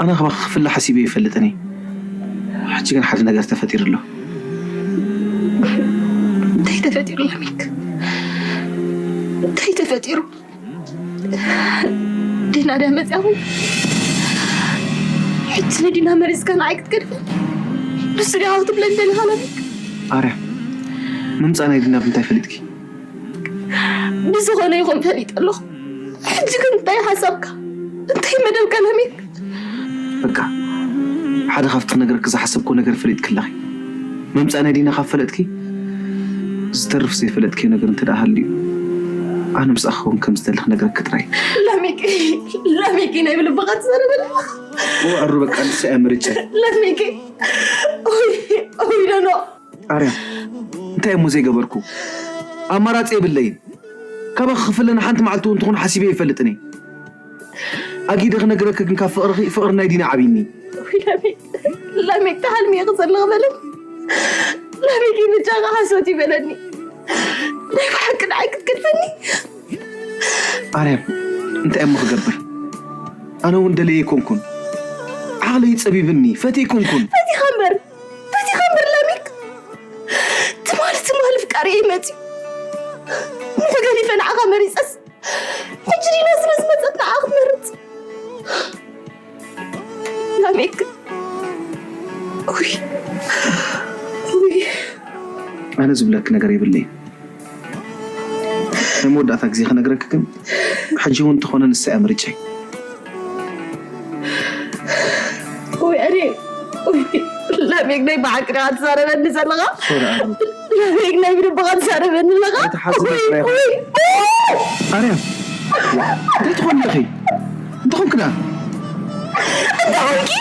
ኣነ ካባኺ ክፍለ ሓሲበ ይፈልጥን እየ። ሕጂ ግን ሓደ ነገር ተፈጢሩ ኣሎ። እንታይ ተፈጢሩ ላሚክ? እንታይ ተፈጢሩ? ዲና ድያ መፅያ ወይ? ሕጂ ንዲና መሪዝካ ንዓይ ክትገድፈ ንሱ ድያ ክትብለኒ ደሊኻ ላሚክ? ኣርያ፣ ምምፃእ ናይ ዲና ብምንታይ ፈሊጥኪ? ብዝኾነ ይኹን ፈሊጠ ኣለኹ። ሕጂ ግን እንታይ ሓሳብካ? እንታይ መደብካ ላሚክ? በቃ፣ ሓደ ካብቲ ክነግረኪ ዝሓሰብኩ ነገር ፈሊጥኪ ኣለኺ። ምምፃእ ናይ ዲና ካብ ፈለጥኪ፣ ዝተርፍ ዘይፈለጥክዮ ነገር እንተ ደኣ ሃልዩ፣ ኣነ ምስኣ ክኸውን ከም ዝደሊ ክነግረኪ ጥራይ። ላሚክ፣ ላሚክ፣ ናይ ብልብኻ ትዛረበ ኣለኻ። እወ ኣሩ፣ በቃ ንሳ እያ ምርጫ። ላሚክ፣ ኦይ፣ ኦይ፣ ኖ፣ ኖ። ኣርያ፣ እንታይ እሞ ዘይገበርኩ? ኣማራፂ የብለይን። ካባኺ ክፍለ ንሓንቲ መዓልቲ እውን ትኹን ሓሲበ ይፈልጥን እየ። ኣጊደ ክነግረኪ ግን ካብ ፍቕርኺ፣ ፍቕሪ ናይ ዲና ዓብይኒ። ላሜክ፣ ላሜክ፣ ተሓልሚ ኢኺ ዘለኺ በለኒ። ላሜክ፣ ምርጫኻ ሓሶት እዩ በለኒ። ናይ ብሓቂ ንዓይ ክትገድፈኒ? ኣርያም፣ እንታይ እሞ ክገብር? ኣነ እውን ደለየ ኣይኮንኩን። ዓቕለይ ጸቢብኒ፣ ፈትየ ኣይኮንኩን። ፈቲኻ እምበር፣ ፈቲኻ እምበር ላሜክ። ትማሊ፣ ትማሊ ፍቃሪ እዩ መፂኡ። ንኹ ገሊፈ ንዓኻ መሪፀስ። ሕጂ ዲና ስለ ዝመፀት ንዓ ክትመርፅ። ላሜክ። ውይ። ውይ። ኣነ ዝብለኪ ነገር የብለይን። ናይ መወዳእታ ግዜ ክነግረኪ ግን፣ ሕጂ እውን እንተኾነ ንሳ እያ ምርጫይ። ውይ፣ ኣነ፣ ውይ፣ ላሜክ ናይ ብሓቂ ዲኻ ትዛረበኒ ዘለኻ? ሶሪ ኣሩ። ላሜክ ናይ ብልብኻ ትዛረበኒ ዘለኻ? ኣይትሓዝኒ ውይ፣ ጥራይ። ውይ። ኣርያም፣ እንታይ ትኾኒ ኣለኺ? እንታይ ኾንኪ ደኣ? እንታይ ኾንኪ?